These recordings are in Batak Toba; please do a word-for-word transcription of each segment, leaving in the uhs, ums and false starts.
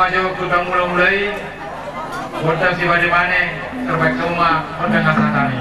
Jawab tu pamula-mula i, bonta si Bademane, terbaik semua, bonta ngasatan i.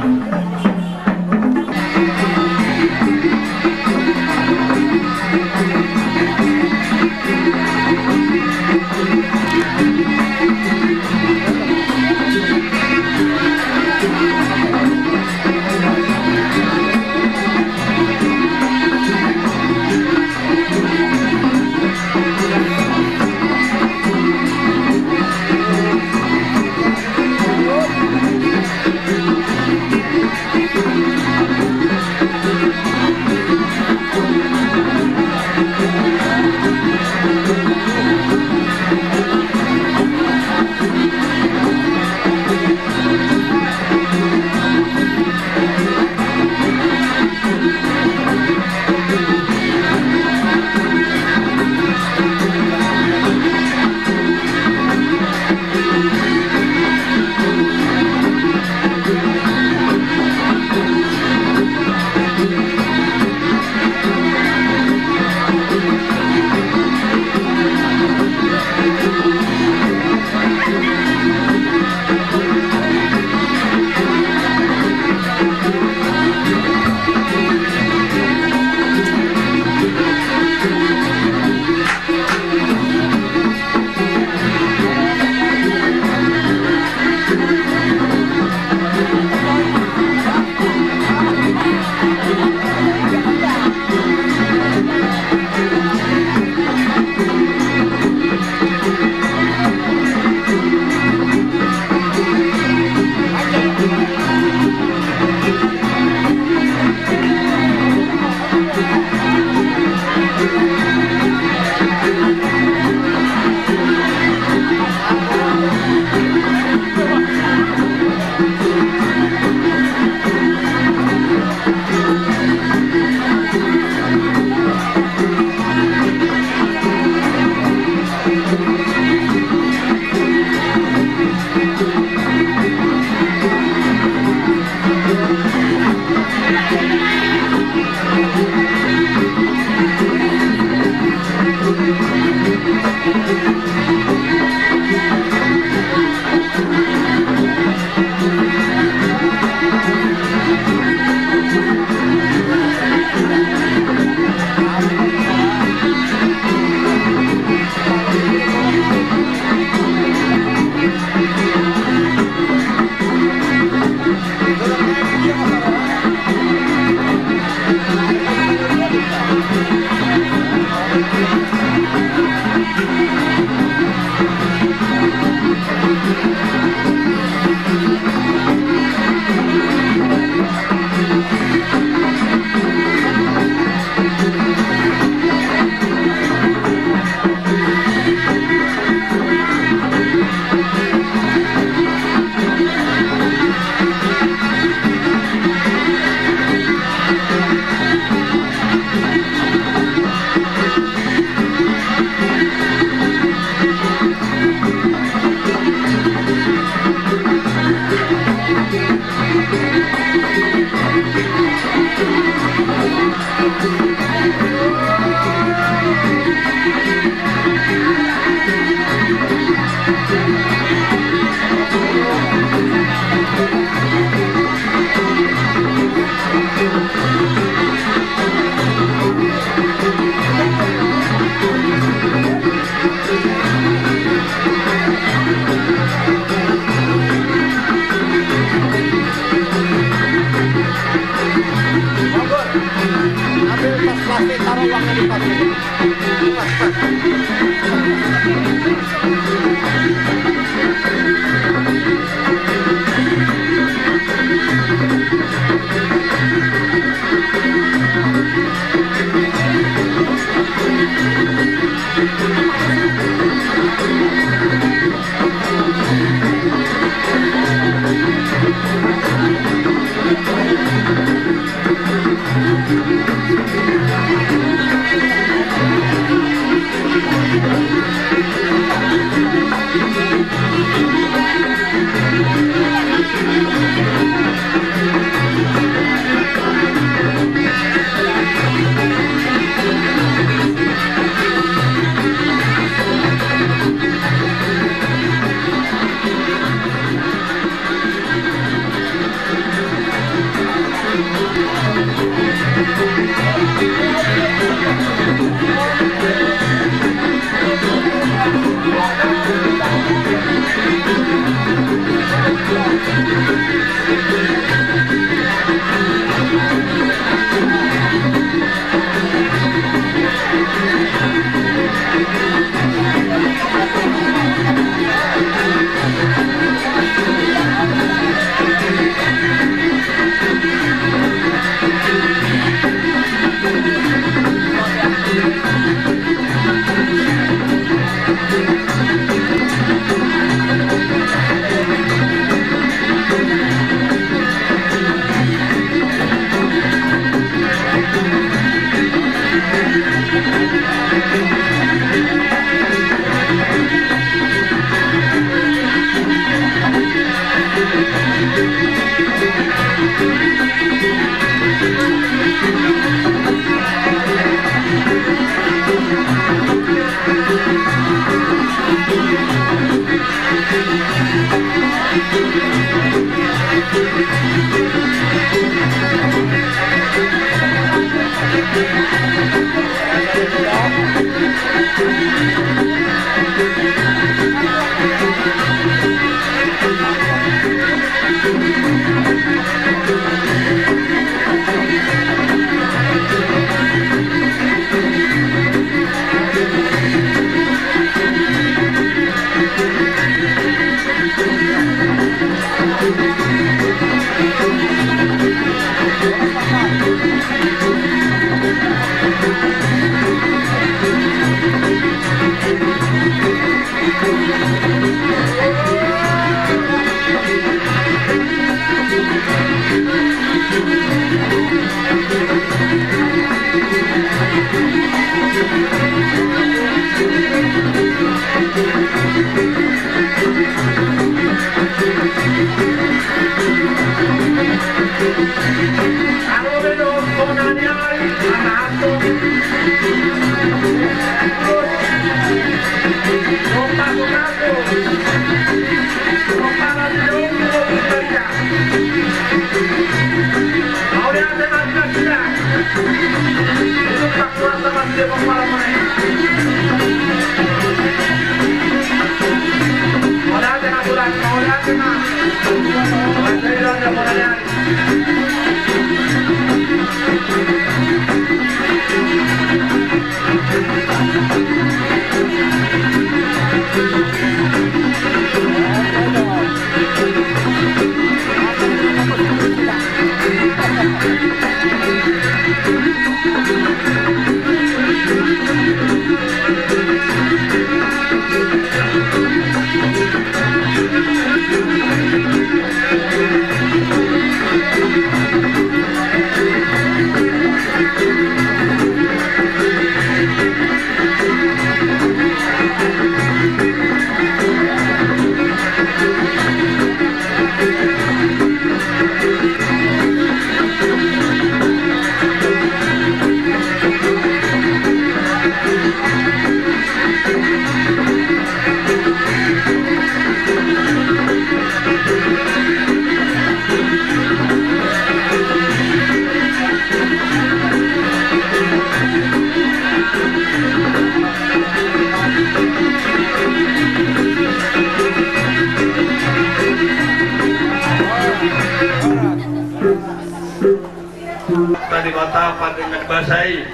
Tadi batapan dengan basa i.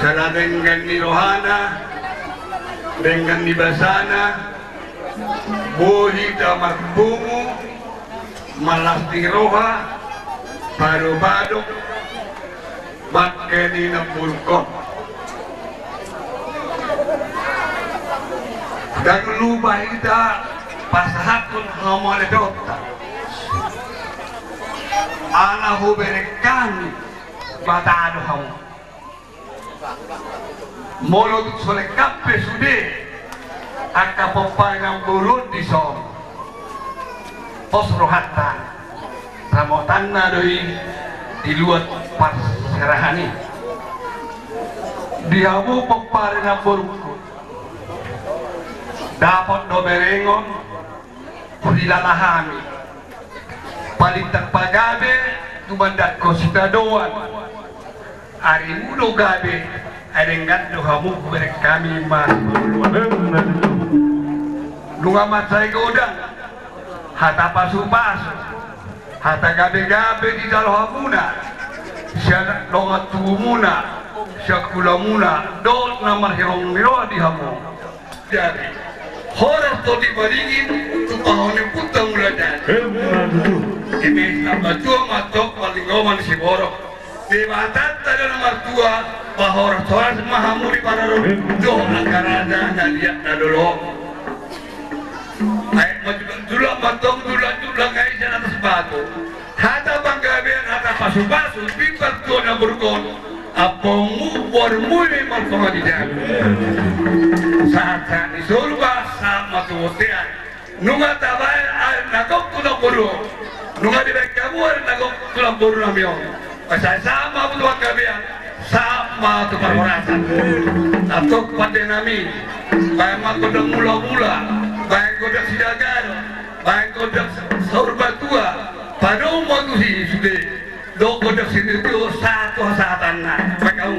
Sala denggan ni rohana, denggan ni basana, boi hita marpungu, marlas ni roha, padopadop, bangke ni namborungkon. Ndang lupa hita pasahathon hamu ale dohot. Ala hubereng hami, Debata do hamu. Molo tung so lengkap pe sude angka pomparan ni namboru on dison, pos rohanta, ramotanna do i di luat parserahan i. Di hamu pomparan ni namborungku, dapot do berengon, hurilala hami. Palintang pagabe tumandangkon sitadoan. Arimu do gabe, ai denggan do hamu hubereng hami ma. Nunga mansai godang hata pasupasu, hata gabegabe dijalo hamuna sian dongan tubumuna, sian hulamuna dohot na marhirong ni roha di hamu. Jadi, horas tonding maringi, tumpahon ni ompunta Mulajadi. Emma tutu. Eme na martua ma antong parlinggoman ni siborok. Debatanta do na martua, pahoras-horas ma hamu di pararok. Emma. Dohot angka raja na liat na dolok. Ai, ma tulang-tulang ma antong, tulang-tulang ai sian atas batu. Hata panggabean, hata pasupasu, pintor tu na burkon, ampongmu, bormu i marpangan di jabu. Sahat-sahat ni solu ba, sahat ma tu bontean. Nunga tabaen aek na gok tu na boru, nunga dibaen hamu aek na gok tu na boru nami on. Ba sai sahat ma tu panggabean, sahat ma tu parhorasan. Antong pande nami, baen ma gondang mula-mula. Gondang saur matua, padomu ma tusi sude. Dohot gondang sinirtio sahat tu hasahatanna. Baik, au.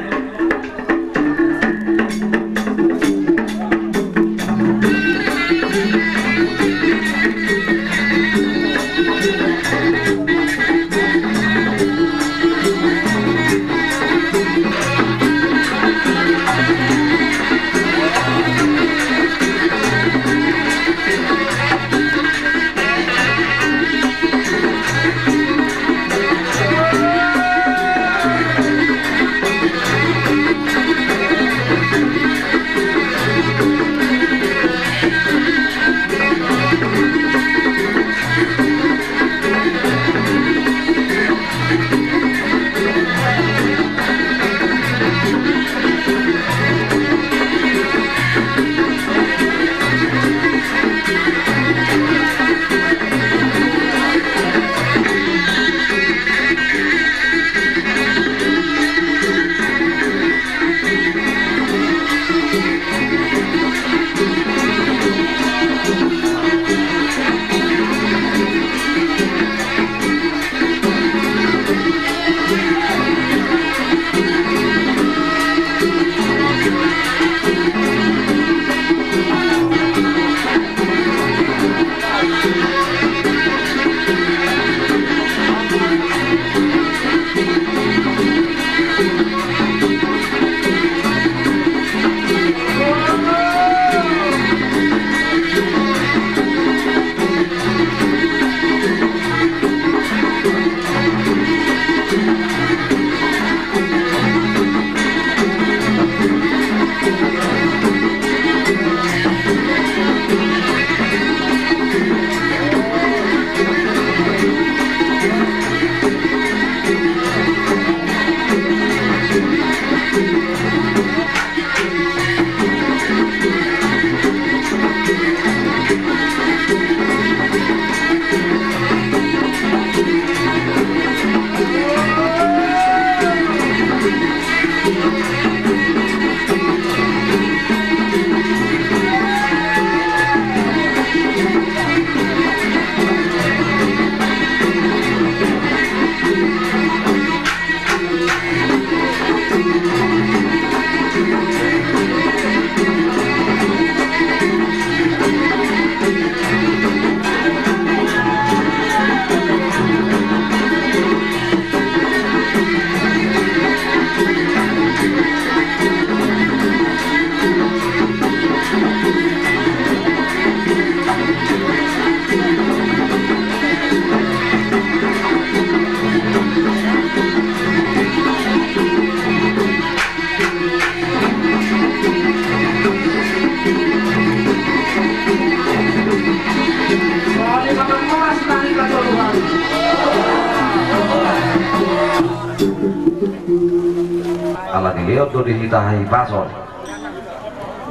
Ala dilehon do di hita hahipason.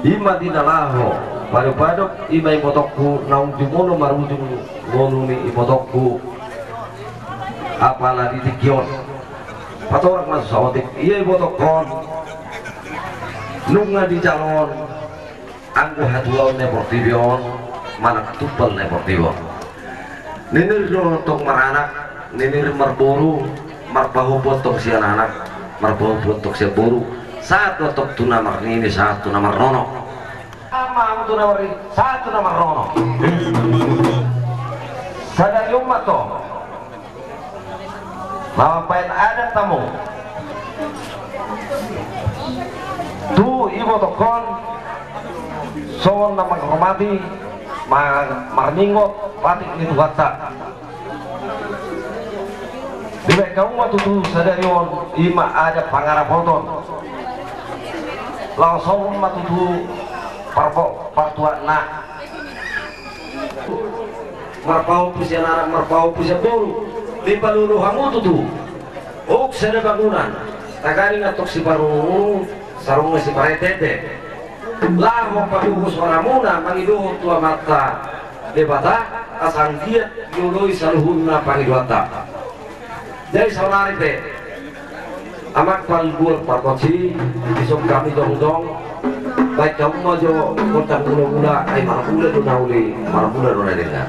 I ma di na laho, padopadop i ma ibotongku naung jumolo marujung ngolu ni ibotongku. Apala di tingki on patorang ma saotik ia ibotongkon. Nunga dijalo on anggo hatuaon na portibi on manang tumpal na portibi on. Ninir do tong maranak, ninir marboru, marpahompu tong sian anak, marpahompu tong sian boru. Sahat do tong tu na marnini, sahat tu na marnono. Ama, ama tu na marnini, sahat tu na marnono. Sadari on ma tong na mambaen adat hamu tu ibotongkon songon na manghormati, ma-, marningot patik ni Tuhanta. Dibaen hamu ma tutu sadari on i ma adat pangarapoton. Laos on ma tutu parpo-, partuatna. Marpahompu sian anak, marpahompu sian boru. Dipalulu hamu tutu. Uk sada bangunan. Tagading antong siparuru, sarungna siparetete. Laho padohot suaramuna mangidohon tu Amanta Debata, asa anggiat dioloi saluhutna pangidoanta. Jadi saonari pe amang panggual pargonsi, dison hami jongjong. Baen hamu ma jo gondang mula-mula, ai marmula do na uli, marmula do na denggan.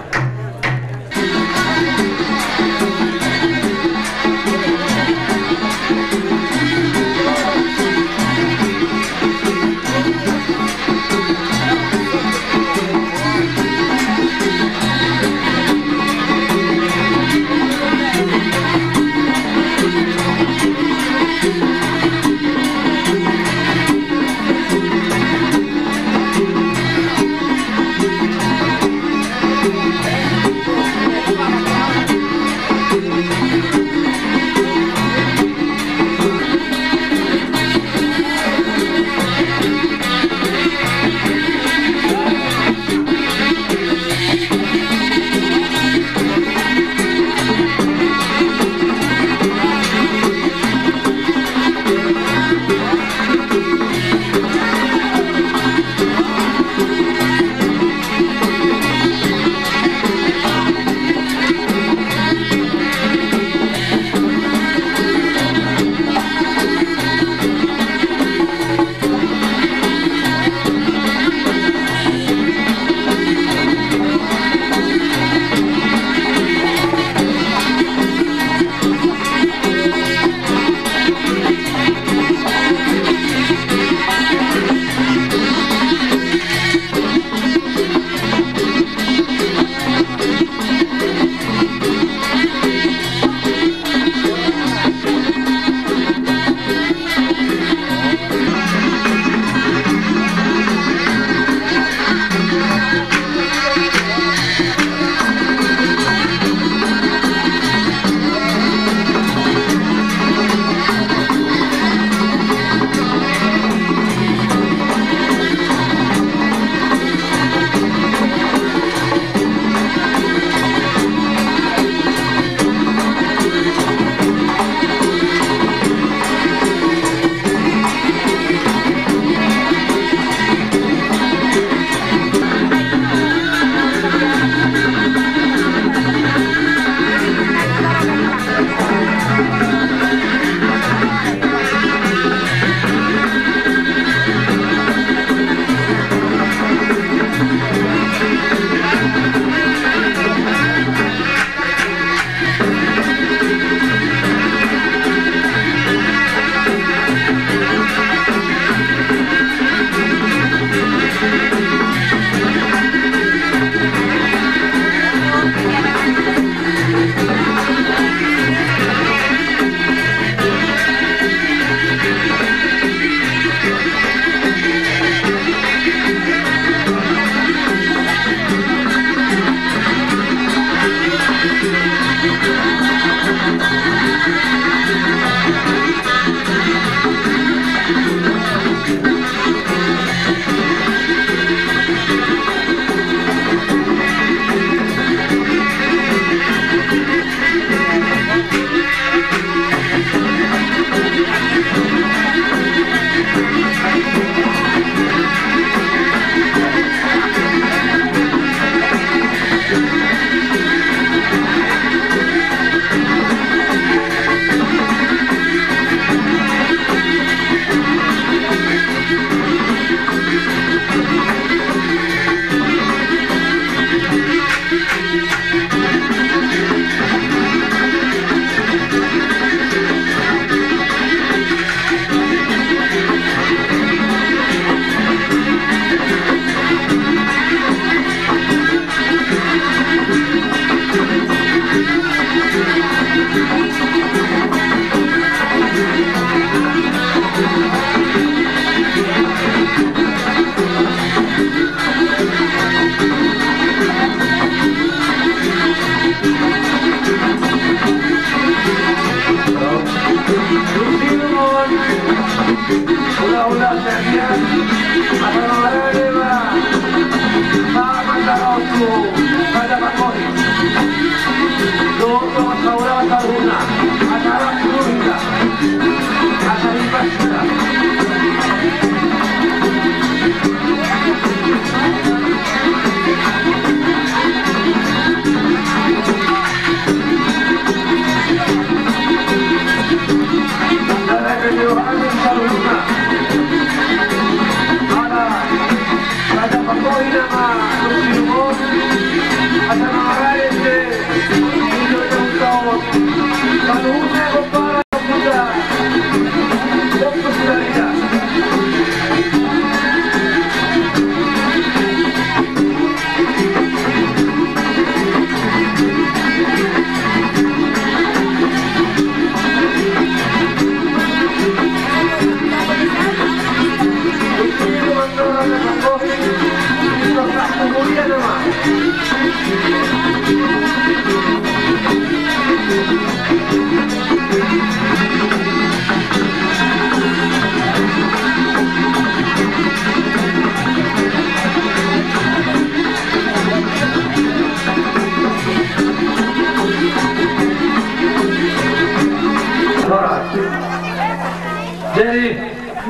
Jadi,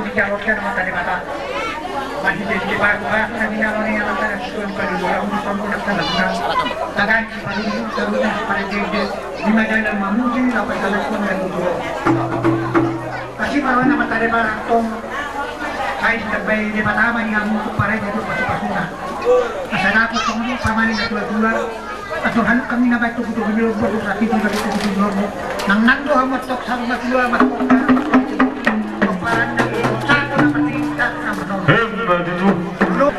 dijawabkan mata di mata. Masih jadi paku, ah, nanti kalau nih, anak-anak sudah pada bola, untuk kamu nak kena. Tagan, si paling, terus, pada jadi. Di mana yang mamuji, dapat salah pun dan dua. Kasi marana mata di mata, tong. Kai, terbaik di mata, mani kamu, parai, itu pasu-pasuna. Asa dapot, tong, sama ni, dua-dua. Asa hanu kami na baik tu kutu gini lombo, tu rapi tu rapi tu kutu lombo. Nang nang do hamu tok saru matua matua. Paran na satu na mati tak na mano. Hem, na tutu. Lo.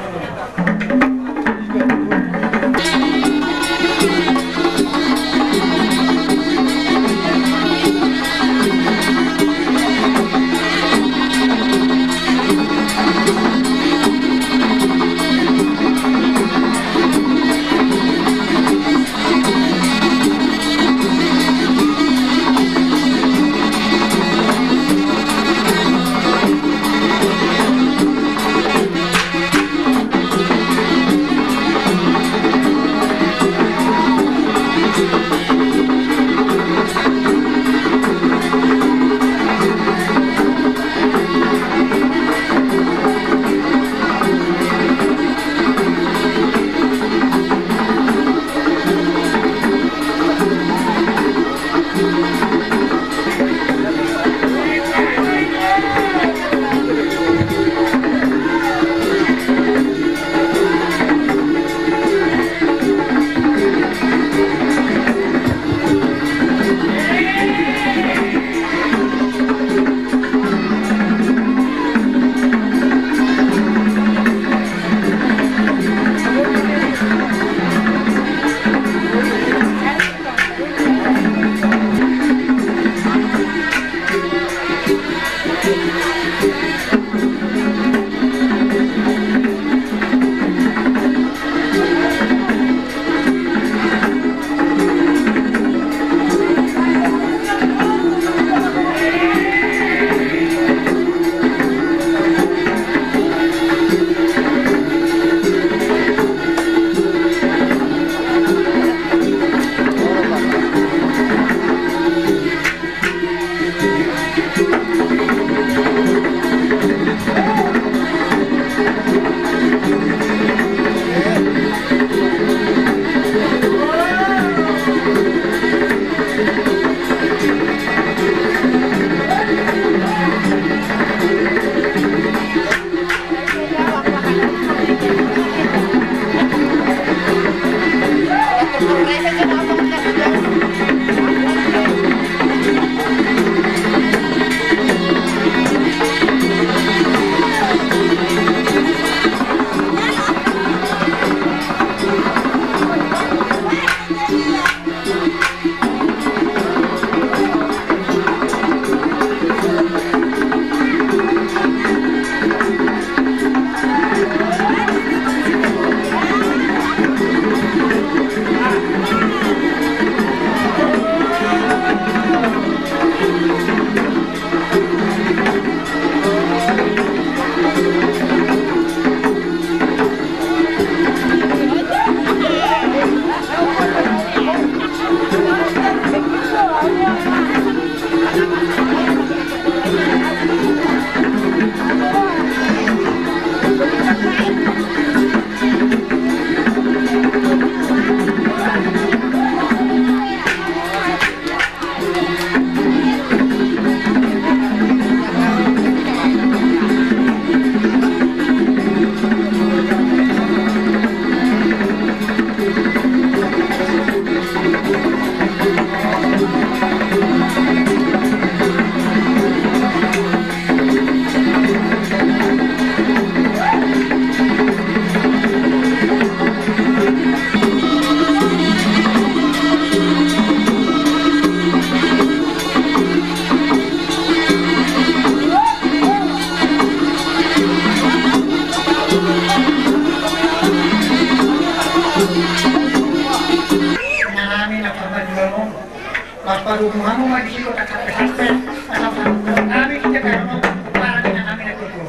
Pas padomu hamu ma di si kota sampe-sampe, asal sampe kami kita kayak mau, para kita kami na tutu.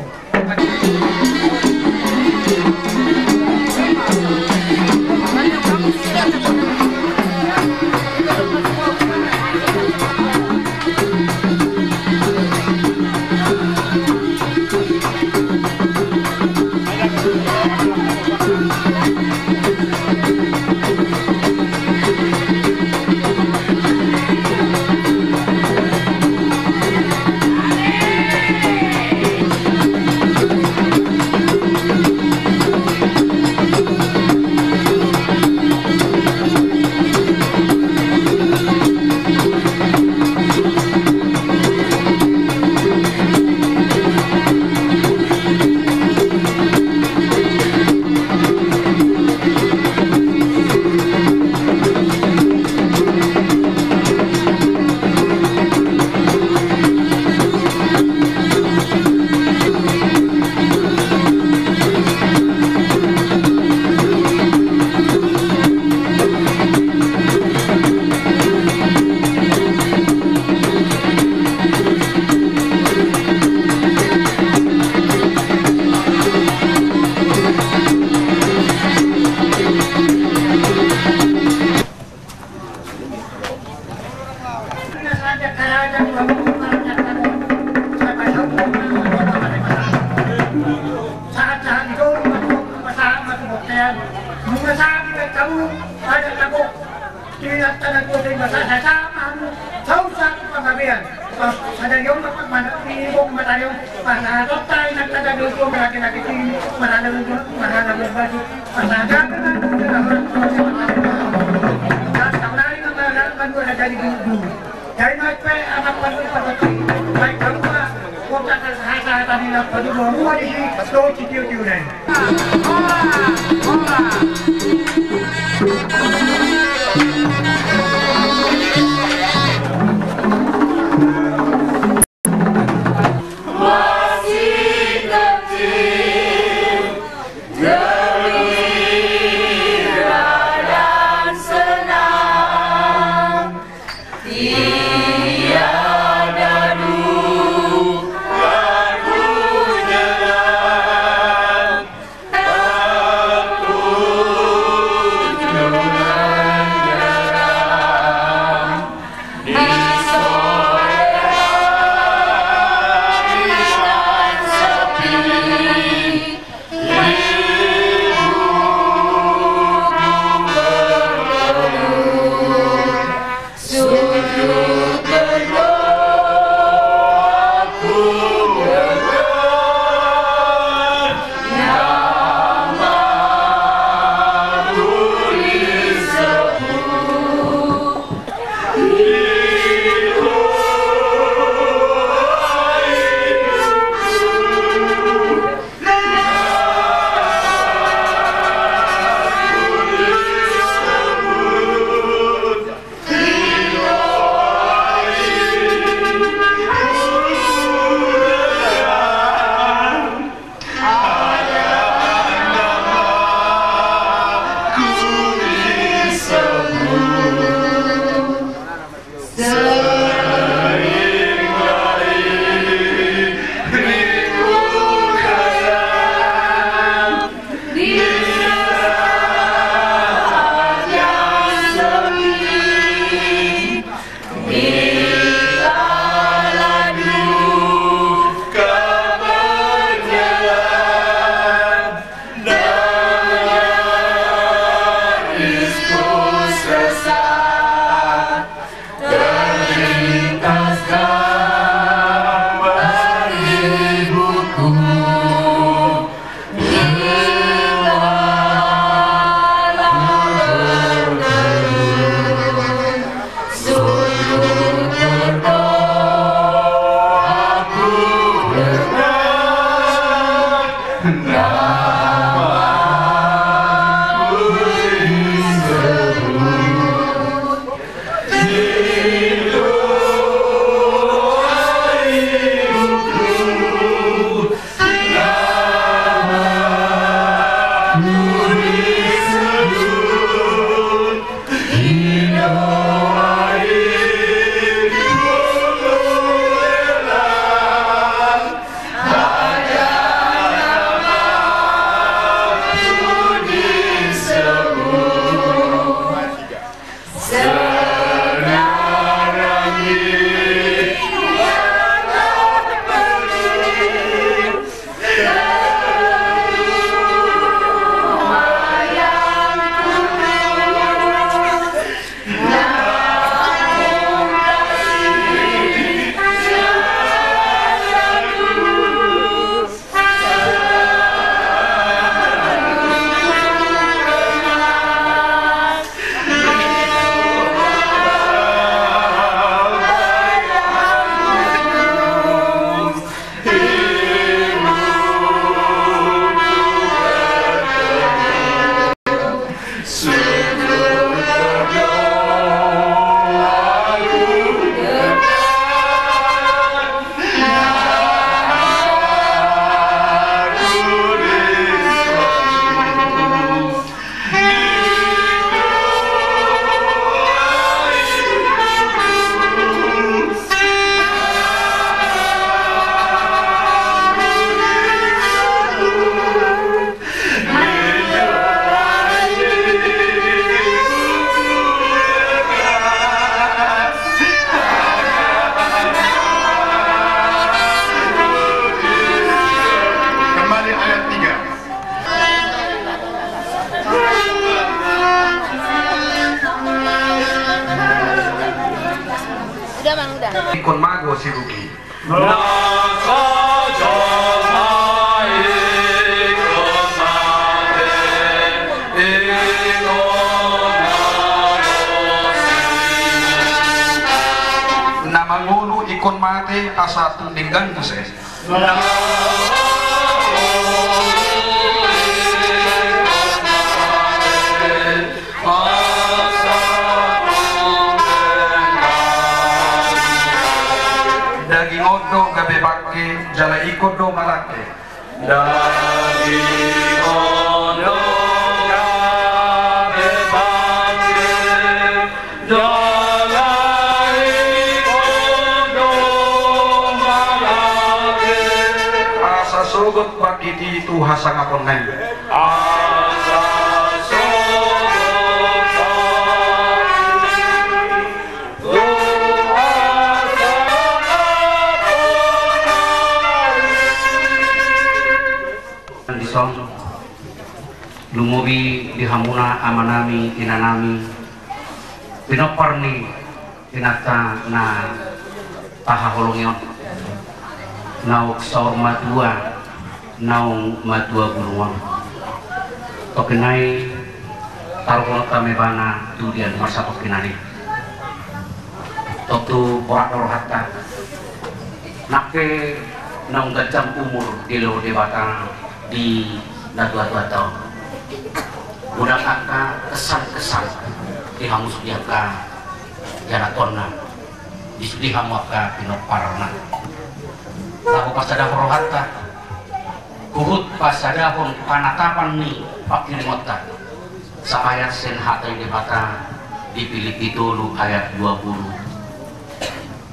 Sada ni on ma panggabean, ibong matarion, pasahatonta inanta na dua tu on, laki-laki tinggi, marana, marana berbaju, pasahaton. Jadi ma pe anak padu padu, baik kamu lah, kota kasahatan inanta dua mua di si, so citiu-tiu dai. Ingkon mago si Ruki. Na so jolma ingkon mate, ingkon mago si Ruki. Na mangolu ingkon mate asa tung denggan muse. Daging on do gabe bangke, jala ingkon do malangke. Daging on do gabe bangke, jala ingkon do malangke. Asa sogot bangkit i tu hasangaponna i. Asa sogot bangkit i tu hasangaponna i. Dison, lumobi di hamuna amanami, inanami, pinompar ni inanta na tahaholongi on, naung saur matua, naung matua bulung on. Tongkin nai taruhononta ma ibana tu dia na marsatongkinan i. Tontu horas do rohanta. Nang pe naung ganjang umur dilehon Debata di natuatuanta on, godang angka kesan-kesan di hamu sude angka ianakhonna, di sude hamu angka pinomparna. Laho pasadahon rohanta, huhut pasadahon panatapan ni pangkiringonta. Saayat sian hata ni Debata di Pilippi tolu ayat dua pulu.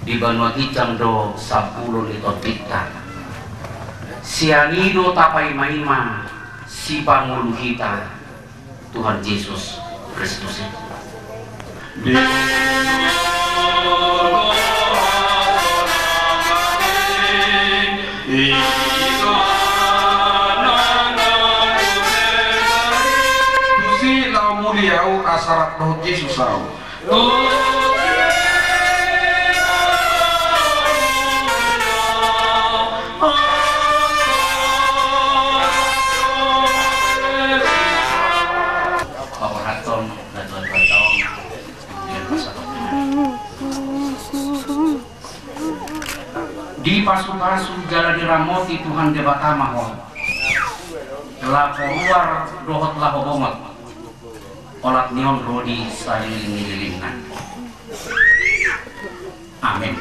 Di banua ginjang do sampulo ni tondinta. Sian i do tapaimaima Sipangolu hita, Tuhan Jesus Kristus i. Tusi laho muli ahu asa rap dohot Jesus ahu. Paborhaton na tuan pantaon. Dipasupasu jala diramoti Tuhan Debata ma ho, laho ruar dohot laho bongot. Olat ni on ro di salelenglelengna. Amen.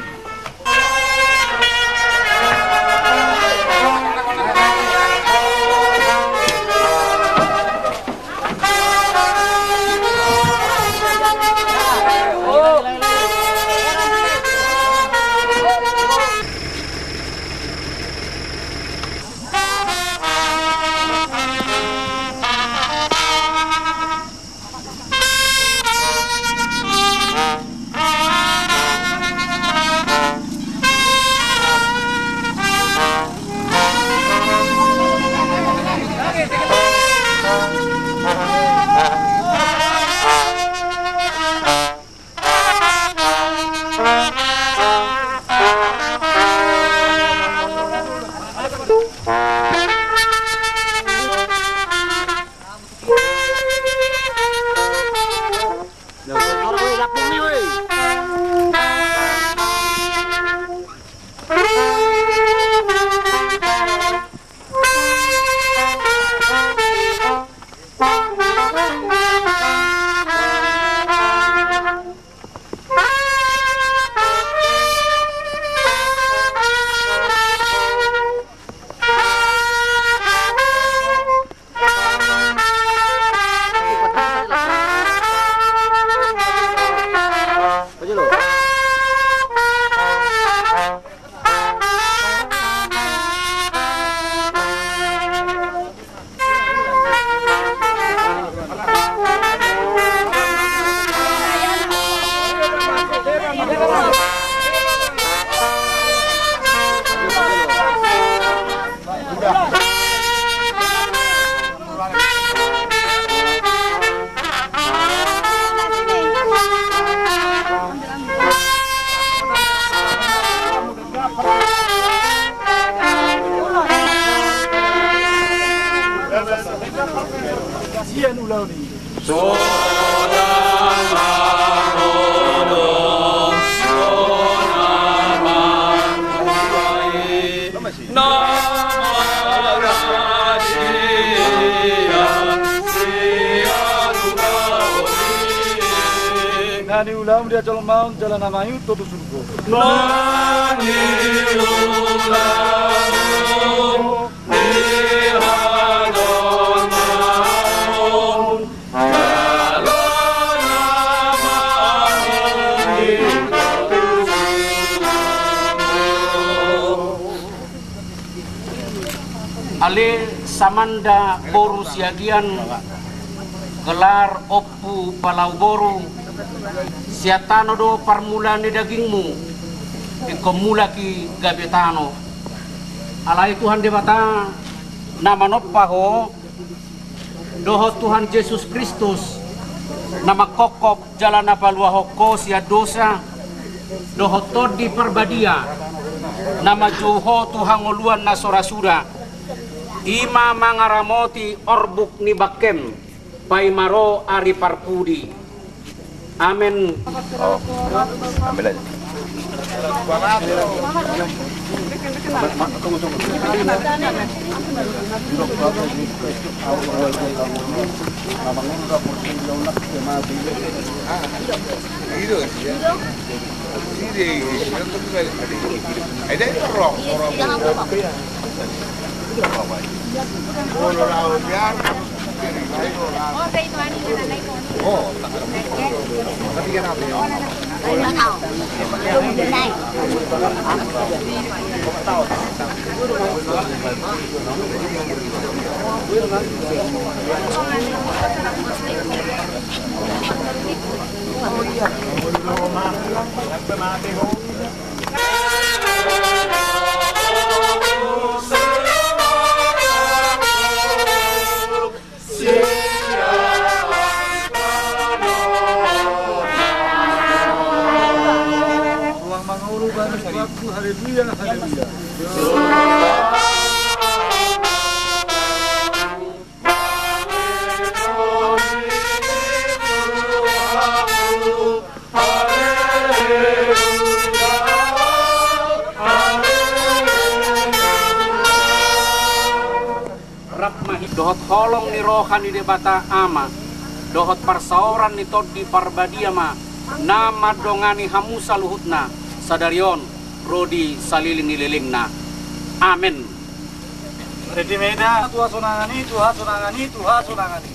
Na niulamu di hajolmaon jala na mangihut ho tu surgo. Ale Samanda boru Siagian, gelar Ompu Palau boru, sian tano do parmulaan ni dagingmu, ingkon mulak i gabe tano. Alai Tuhan Debata na manompa ho, dohot Tuhan Jesus Kristus na mangkongkop jala na paluahon ho sian dosa, dohot Tondi Parbadia na manjou ho tu hangoluan na so ra suda, i ma mangaramoti orbuk ni bangkem paima ro ari parpudi. Amen. Oh, ambil aja. Ruang mangolu baru suatu, haleluya, haleluya. Rap ma hita dohot holong ni roha ni Debata Ama, dohot parsaoran ni Tondi Parbadia ma, na mandongani hamu saluhutna, sadari on, ro di saleleng ni lelengna. Amen. Redi meda, tu hasonangan i, tu hasonangan i, tu hasonangan i.